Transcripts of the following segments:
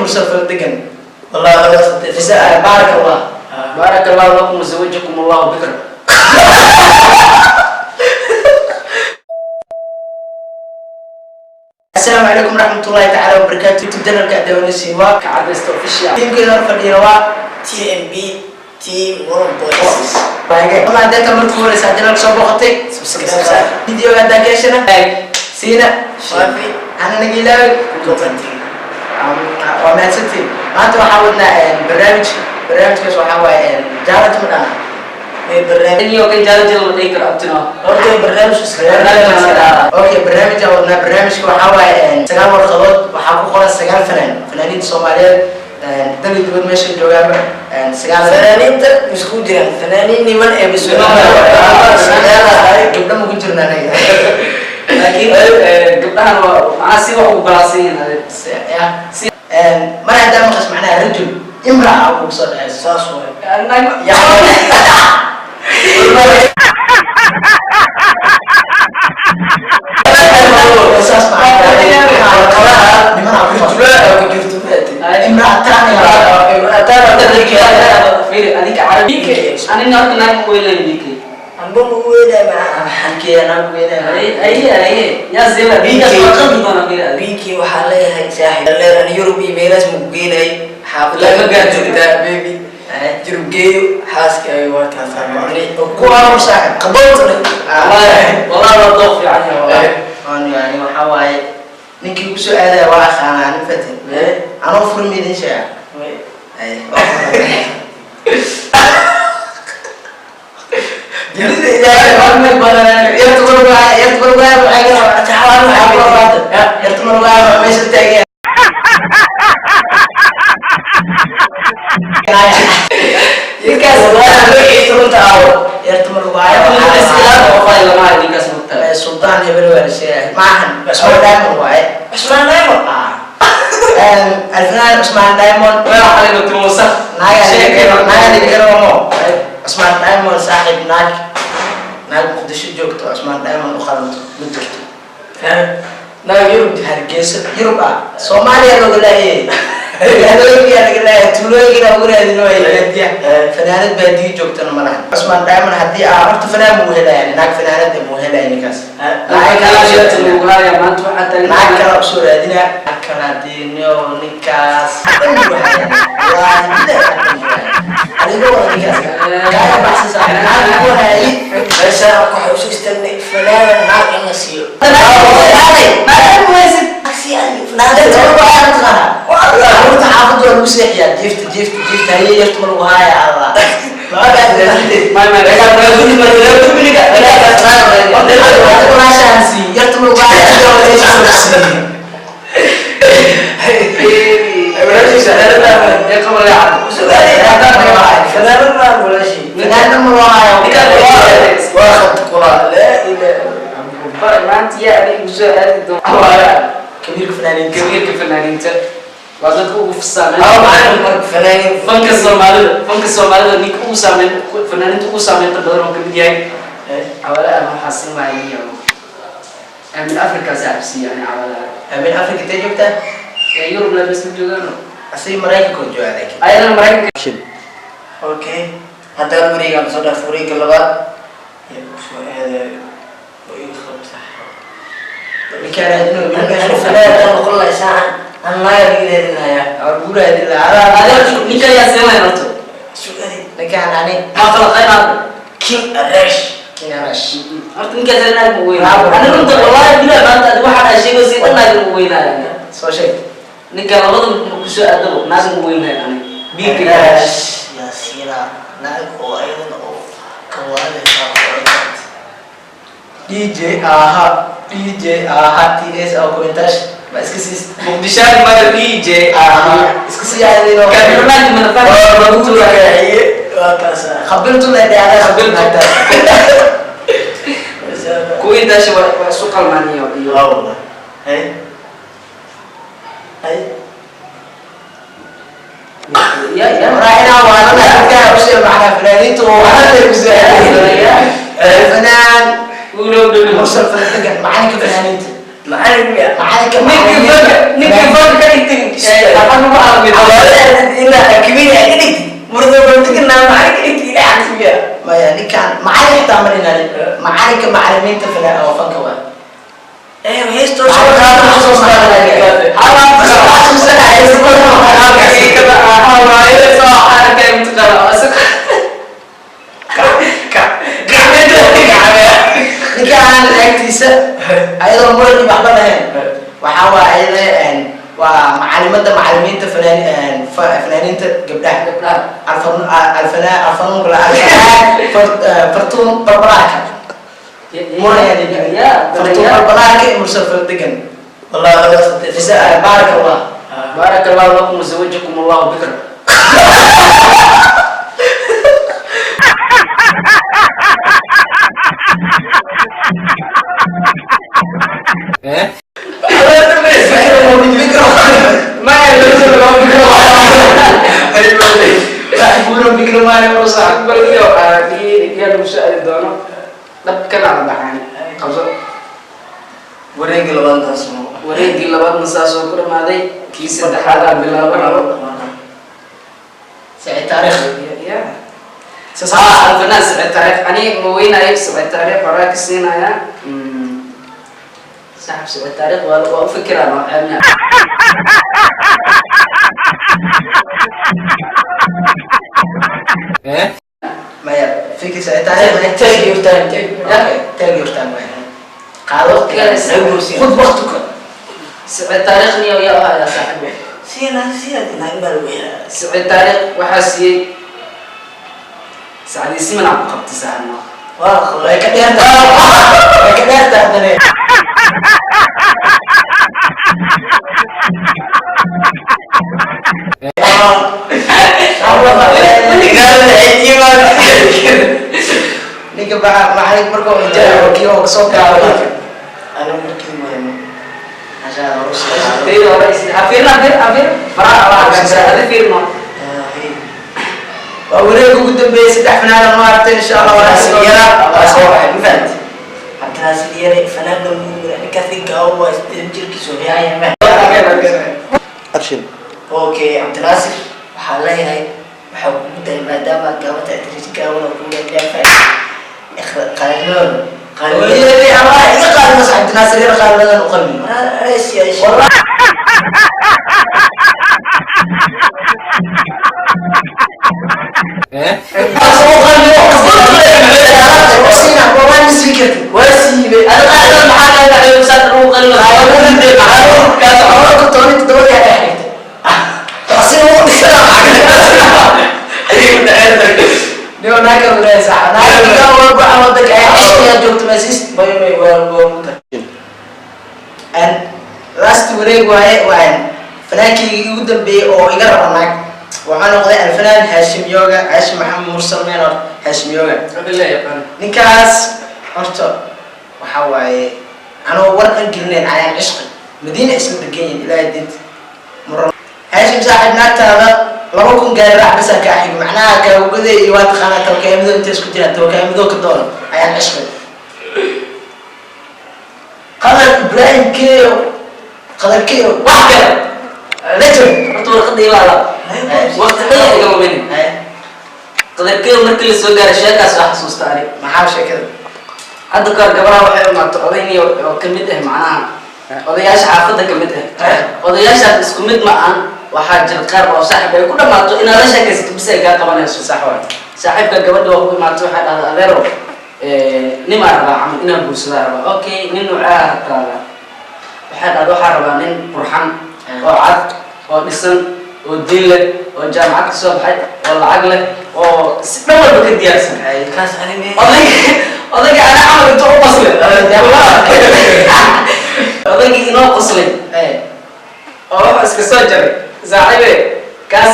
Mursal Faldegan. Wallahi labadaas hadee. Baarak Allah. Baaraka allahu lakum wazawajakum allahu bikra. Asalaamu calaykum waraxmatullahi tacaala wabarakaatu. YouTube channelka daawanaysiin waa Ka cadaysta official. Tiimkeeda hor fadhiyana waa TMB Team One Boys. Ama haddaa markii horeysa channelka soo booqatay, Subscribe. Videoga haddaa ka heshana, siina Faafi. Ana naga ilaaway comment. Waa mahadsantiin. Maanta waxaa wadnaa barnaamij. Barnaamijkaas waxaa waaye challenge, ma dhana? May barnaamij. Iyo kan challenge la dhihi karo abtino. Horta barnaamij iska. Okay, barnaamijaa wadnaa. Barnaamijka waxaa waaye sagaal warqadood waxaa ku qoran sagaal fanaan, fanaaniinta Soomaaliyeed dal iyo dibad meesha joogaanba, sagaal. Fanaaniinta isku jiraan, fanaaniin niman ee bis. Gabdho ma ku jirna anaga? Laakiin gabdhahan waa macnaha si wax ugu balaasan yihiin adeer. Ya, mar haddaa maqas macnaha rajul imraa kugu soo dhaceyso. Saas waay. Ya. Saas macnaha nimanaa ku Rajulaa ku jirto maate. Imra'ataani. Fiiri adinka carabi. Anina horta naag ma weynayn BK. Amba ma weynaa macnaha. Halkee anaa ku weynahay? Aye aye aye. Yaa zela BK soo qalbi doona, fiiri adiga. BK waxaa leeyahay saaxiib leer an Yurub iyo meelahaas ma ku geenay. Xaafadda Lama gaarto. Joogtaa baby. Yurub geeyo xaaska ay waa taasaa. Ku aroor saaxib. Qabootna. Wallahi wallahi waa dooq fiican yahay wallahi. Waan yani waxaa waaye ninkii ugu soo aadaya waa aqaanaa nin fatin anoo furmi idin sheega. Ay, waa furmay. Dunida ilaahay. Waa meel badan. Yarta marwaaya, yarta marwaaya, waxay ka jaxwaan, waxay ku qaata. Yarta marwaaya waa meesha taagan. Ninkaas waa wixii runta awo. Yarta marwaaya Islaam waxaa oo fayl lama hayo ninkaas mugtaa. Sultaan hebel waa la sheegay. Maahan, Cusmaan Diamond waaye. Cusmaan Diamond. Alfanaan Cusmaan Diamond. Waa xalay timo wasakh. Naaga dhigaroomo Cusmaan Diamond saaxiib. Naag naag Muqdisho joogto Cusmaan Diamond u qalanto ma jirto. Naag Yurub. Hargeysa, Yurub ah, Soomaaliya looga laayay, magaalooyinkaa laga laayay, tuulooyinkana ugu raadin waaya, baadiya fanaanad baadiyo joogtana ma lahan. Cusmaan Diamond haddii aa horta fanaan muu helaya, naag fanaanad muu helaya ninkaas. Naag kala sheegta lagu hayaa maanta waxaa taagan. Naag kale usoo raadinaa, naag kale haddii nio ninkaas adiga wada ninkaas kaaga baxsan saaxiib naag ku hayi. Meeshaan waxay usoo istagnay fanaana naag in la siiyo. Caruurta xaafadda waa lagu seexiyaa jiifta, jiifta, jiifta haye, yarta ma lagu haaya Allah. May may. Yarta ma lagu haaya. Ee qabal yacan. Fanaanad maa walaashii. Fanaanada ma loo hayo. Waa khad kula laa ilaaha. Maanta yaa adiga soo aadi doona. Kabiirka fanaaniinta. Kabiirka fanaaniinta. Waa dadka ugu Aa saameyn. macallin marka fanaaniin. Fanka Soomaalida, fanka Soomaalida ninka ugu saameyn, fanaaniinta ugu saameynta badan oo kamid yahay. Cawalaha waxaa siin lahaa niyo. Min Afrika saaxiib yani cawalaha. Amin Afrika intee joogtaa? Ee Yurub la bas ma joogaan. Asiga Maraykanka oo joogaa laakiin. Ayadana Maraykanka. Okay. Haddana wareegaan soo dhaaf wareegga labaad. Yaa ku soo aadayo. Oo iga qabta. Ninkaan raadinayo wiil Marka meesha fanaanad aan noqon lahaa saacan. Aan naaga laga raadinayaa. Waa lagu raadin lahaa. Adeer ninka ayaa siin lahayn horta. Su'aali. Ninkaan ani Ma falaqayn hadda. King Arash. King Arash. Horta ninkaas naag ma weynaayo. Bravo. Ani runta wallahi bilaa maanta adiga waxaan ay sheegaysa dhan naag ma weynaayo. Soo sheeg. Ninka labada ma ku soo aadabo naag ma weynaayo ani. BK. Arash. Yaa siina naag oo ayadana oo ka waalaysa. DJ aha, DJ aha, TS oo commentash ma iska siis. Muqdishaani mada DJ. Aha, iska sii aadino. Kabiirnaanki madafaan. Waa lagu tukaaye. Waa kaasa. Khabiltu la dhacday. Khabiltu. Kuwii daasha waa isu qalmaan iyo iyo. Waa wallah. Hey. Hey. Ya ya. Raacina waa la dadka u sheeg macna fanaaniintu waa la ku soo fanaan. Ulo dhul. Mursal Faldegan, macalinka fanaaniinta. Macallin miya? Macalinka. Ninkii fanka, ninkii fanka ka dhigtay. Afan ugu mid. Inaa kabiir ka dhigtid murdo bandigna macalin ka dhigtid ilaa cagsiga. Maya, ninkaan macalin xitaa ma dhinani, macalinka macalimiinta fanaa oo fanka waa. Eh, heestoo soo qaado soo saaraya. Xaqiiqada ahaa waaye soo arkay mutaqaana asag. Ninkaan agtiisa ayadoo muran iyo waxba lahayn, waxaa waa ayada waa macalimada macalimiinta fanaaniinta gabdhaha. Gabdhaha. Alfanaa alfanuunka la alfanaa Fartuun Barbaraarka. Ya. Fartuun Barbaraarka iyo Mursal Fardegan. Wallahi labadaas hadee. Isa baarak Allah. بارك الله لكم وزوجكم الله بكرا. ما يقولون بكرة ما يقولون صح. Barkiyo yaa lagu soo aadi doono dhabkan aan baxaan qabso. Wareegga labaad taas oo. Wareegii labaadna saas oo ku dhamaaday, kii saddexaad aan bilaaban rabo. سعيد تاريخ. Ya, ها الفنان سعيد taariikh ani ma weynayo. Saciid Taariikh horaa ka siinaya saaxib. Saciid Taariikh waa u fikiraa noo ceebna. Maya, fikir سعيد تاريخ. Take your time, take your time. Okay, take your time. Maya, qaado. Waqtiga. خذ وقتك. Saciid Taariikh niyo yaa u hayaa saaxib? Siina siina naag baa lagu helaa. Saciid Taariikh waxaa siiyey Sacdii Siman aan ku qabtay saaxibno. Waa qabay. Way ka dheertahay, way ka dheertahay haddana. Ninka macalin markuu ijaayo kii oo kasoo kaado. Ana markii maayo. Tayda hore ha fiirna, ha fiir, faraha Allah ka hada fiirno. Waa wareeg ugu dambeeyay, saddex finaal ma aragtay, insha Allah waa Cabdinaasir Yara waa soo soo baxay, ma fahanti? Cabdinaasir Yare fanaanka muumina, ninkaas ninka waa 8 jirkiisu fiican yahay. Okay, Cabdinaasir waxaa leeyahay waxaa kugu daray maadaama gabadha idris gaawada kugu leeyahay qalinooda qalinooda. Hooyadii Allah iga qaadma sax Cabdinaasir yar qaadmadan u qalmi. Wallah. Soo qalmi oo kasbad waa nisbi kartid. Waa siibay ada qaadada, maxaa ka dhacay saad ugu qalin lahaa? Kaas xoolo ku tooni toddoba yaa dhex dhigtay. Taasi uu dhigaa. Niyo naga leeyahay sax. Naga waa go'aan wadanka ay cishkiga joogto masiis. May may waa waa. And last wareeg waaye, waan fanaankii ugu dambeeyay oo iga raba naag waxaa noqday alfanaan Haashim Yoga, Haashim Maxamed Mursal Menor, Haashim Yoga. Abdullah yaqaan. Ninkaas horta waxaa waaye anoo war an gelinayn ayaan cishqi Madiina isla degan yihin ilaahay diinta muran. Haashim saaxiib, naagtaada 2000 gaari raac basaan kaa xigo, macnaha kaawgada iyo waa taqaanaa tawkaamido intay isku jiraan, tawkaamido ka doona ayaan cishqi. Qadar Ibrahim Keyo, Qadar Keyo. Wax kale. Legend. Horta warqadda ilaa waqti dhan iga luminin. Qadarkeedu markii la soo gaaray sheekaas waa xasuusta ani. Maxaa sheekada? Hadda kahor gabadha waxay imaato odayniyo oo kamid ah macnaha odayaasha xaafadda kamid ah. Odayaashaas isku mid ma ahan, waxaa jira qaar oo saaxib ay ku dhamaato inaad la sheekaysato bis ay kaa qabanayso. Sax waay. Saaxiibka gabadha waa ku imaato, waxay dhahdaa, "Adeero, nimaa rabaa camal inaan guursadaa rabaa." "Okay, nin noocaa rabtaa?" Waxay dhahda, "Waxaa rabaa nin qurxan oo cad oo dhisan oo diin leh oo jaamacad ka soo baxay oo lacag leh oo si dhan walba ka diyaarsan." Kaas anime. Odayga ana camal intuu u qoslay, odaygii inoo qoslay oo wuxuu iska soo jaray, "Saaxiibe, kaas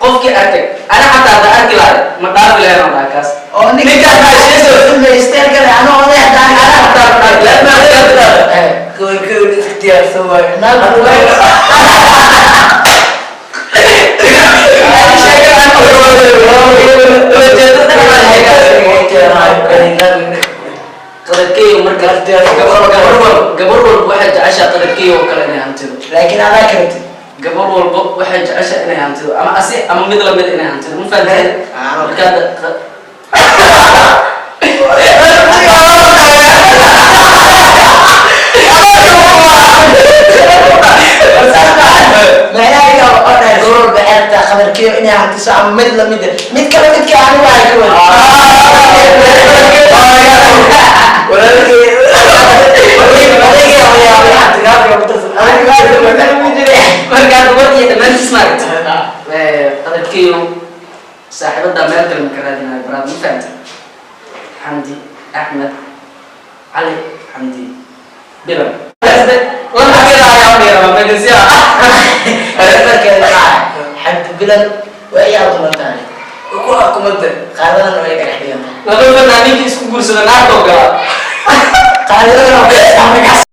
qofkii arkay ana xataa hadda arki lahay ma dhaafi lahayn," oo dhaha kaas. Oo ninkaas maa sheesoo isteelkale anoo oday haddaan ana xataa ma dhaafi lahayn. Gobol iska diyaarsan waayo. Qadarkeeyo marka gabar walba waxay jeceshaa qadarkeeyo oo kale inay hantido. Laakiin adaa kartid. Gabar walbo waxay jecesha inay hantido ama asi ama mid lamid inay hantido, ma fahanteen? Ah, marka hadda Macnaheedu oo dhahay gabar walba waxay rabtaa qadarkeeyo inay hantiso ama mid lamid ah, mid kale midka anigu ay ka wadi. Marka hadda war iyo dhammaantiis maaragta, qadarkeeyo saaxiibada meel kale maka raadinayo baraad, ma fahanta? Xamdi Axmed Cali, Xamdi Bilan. Xamdi Bilan way iyaa kumantahay. Ku akumanta. Qaadadana way kala xigan tahay. Laba fanaaniinta isku guursada naagtoo gala. Qaadadana way.